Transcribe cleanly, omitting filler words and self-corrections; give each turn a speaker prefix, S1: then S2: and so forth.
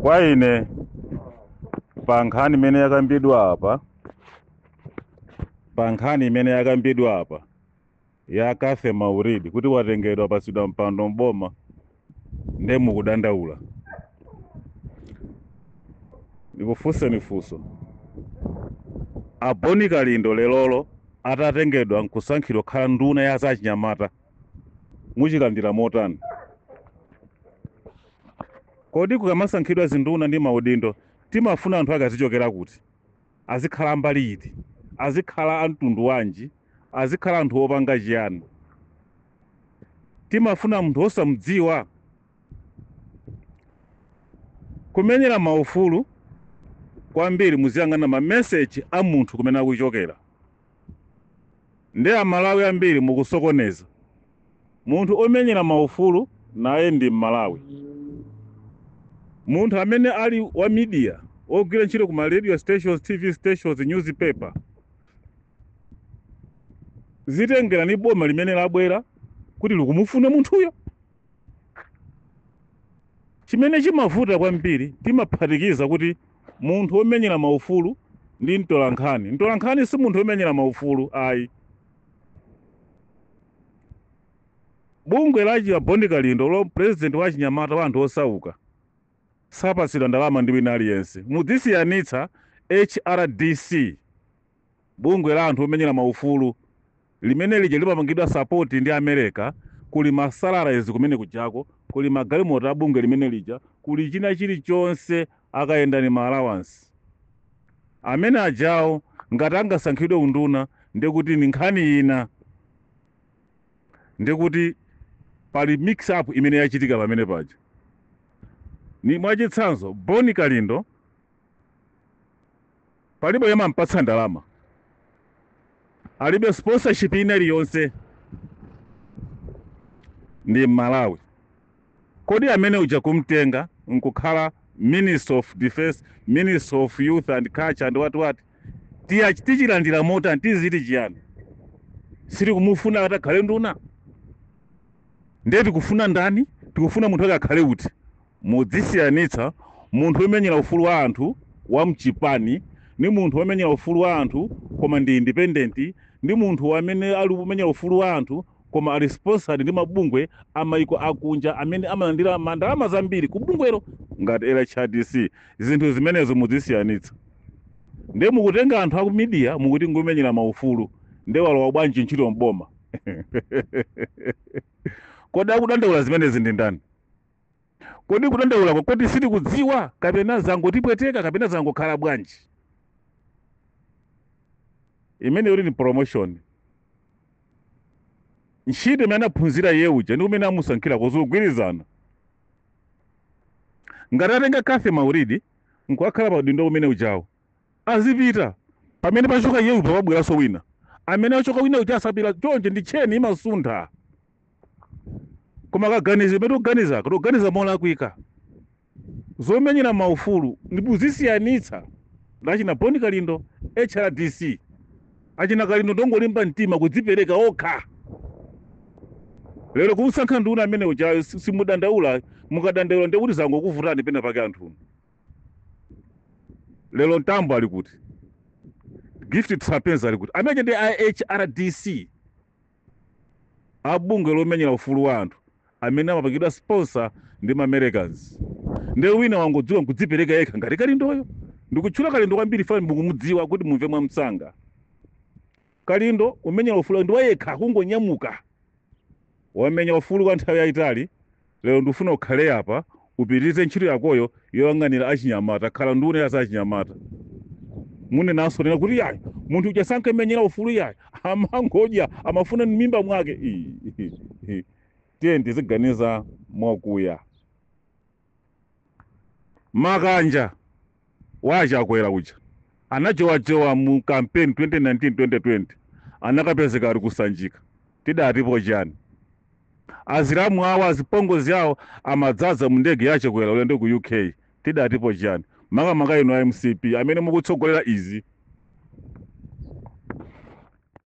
S1: Kwa ine, pa nkhani imene yakambidwa apa, pa nkhani imene yakambidwa apa ya Cathy Maulidi kuti watengedwa, patsidwa mpando mboma, nde mukudandaula. Ndikufunseni funso: a Bon Kalindo lelolo atatengedwa nkusankhidwa kukhala nduna ya zachinyamata, muchilandira motani? Kodi kukamasankhidwa zinduna ndi maudindo, timafuna anthu ake azichokera kuti? Azikhala mbali iti? Azikhala a mtundu wanji? Azikhala anthu opanga chiyani? Timafuna munthu osamudziwa? Kumenyera maufulu kwambiri muziyang'ana ma message a munthu kumene akuchokera. Ndi Amalawi ambiri mukusokoneza. Munthu omenyera maufulu naye ndi Mmalawi. Munthu amene ali wa media, ogwira ntchito kuma radio stations, TV stations, newspaper, zitengera ni boma limene labwera kuti likumufuna munthuyo. Chimene chimavuta kwambiri, timaphatikiza kuti munthu womenyera maufulu ndi mtolankhani. Mtolankhani si munthu womenyera maufulu, ayi. Bungwe la Bon Kalindo lo president wa chinyamata wa anthu osauka sapatsidwa ndalama ndi wina aliyense. Mudzisiyanitsa HRDC, bungwe la anthu omenyera maufulu limene lija limapangidwa support ndi America. Kuli ma salaries kumene kujako, kuli magalimoto a bungwe limene lija, kuli china chilichonse, akayenda ni ma allowance. Amene ajawo ngati angasankhidwe unduna, ndikuti ni nkhani ina, ndikuti pali mix up imene yachitika pamene paja. Ni mwachitsanzo, Bon Kalindo palibe yamampatsa ndalama, alibe sponsorship ina iliyonse, ndi Malawi. Kodi amene uja kumtenga nkukhala Minister of Defense, Minister of Youth and Culture and what what, tiya tichilandira motani? Tiziti chiyani? Sili kumufuna atakhale nduna, ndiye tikufuna ndani? Tikufuna munthu ake akhale uti? Mudzisiyanitsa munthu womenyera ufulu wa anthu wa mchipani ndi munthu womenyera ufulu wa anthu koma ndi independent, ndi munthu amene ali kumenyera ufulu wa anthu koma ali sponsored ndi mabungwe a maiko akunja amene amalandira mandalama zambiri ku bungwelo ngati LHRDC. Zinthu zimenezo mudzisiyanitsa. Ndiye mukutenga anthu aku media, mukuti ngumenyera maufulu, ndiye walowa bwanji ntchito mboma? Kodi akudandaula zimenezi ndi ndani? Kodi kudandaulako kodi sitikudziwa, kapena zangotipweteka, kapena zangokhala bwanji? Imene yoti ni promotion, ntchito imene anaphunzira iye uja ndi kumene amusankhira kuzigwirizana. Ngati atenga Cathy Maulidi nkukakhala pa udindo umene ujawo, azipita. Pamene pachoka iye uja, pabweranso wina. Amene achoka wina uja asapita chonje, ndi tcheni imasuntha. Koma kaganizo imene tikuganiza, tikuganiza molakwika. Zomenyera maufulu ndikuzisiyanitsa ndachina Bon Kalindo, HRDC. Achina Kalindo ndongolimba mtima kudzipereka okha. Lero kumsankha nduna amene uja simudandaula. Mukadandaula ndekuti zangokuvutani pena pake anthunu. Lero Mtambo ali kuti? Gift Trapence ali kuti? Amene ndi a HRDC, abungwe lomenyera ufulu wa anthu amene amapangidwa sponsor ndi ma Americans. Ndiye wina wangodziwa nkudzipereka yekha ngati Kalindoyo. Ndikutchula Kalindo kwambiri fani mukumudziwa kuti mumve mwamsanga. Kalindo kumenyera ufulu ndi wayekha, kungonyamuka, wamenya ufulu kwa nthawi yayitali. Lero ndifuna ukhale apa, upitirize ntchito yakoyo yoyang'anira achinyamata, khala nduna ya zachinyamata. Munenanso nena kuti yayi, munthu uja sankemenyera ufulu, yayi, amangodya, amafuna m'mimba mwake. Ii, tiye tiziganiza mwakuya. Makanja wachakwera uja anajowajowa mu campaign 2019 2020, anakapezeka ali kusanjika. Tidatipo chani? Azilamu awo, azipongozi awo amadzaza mu ndege yachakwera ulendo ku UK. Tidatipo chani? Makamaka inu a MCP amene mukutsogolera izi.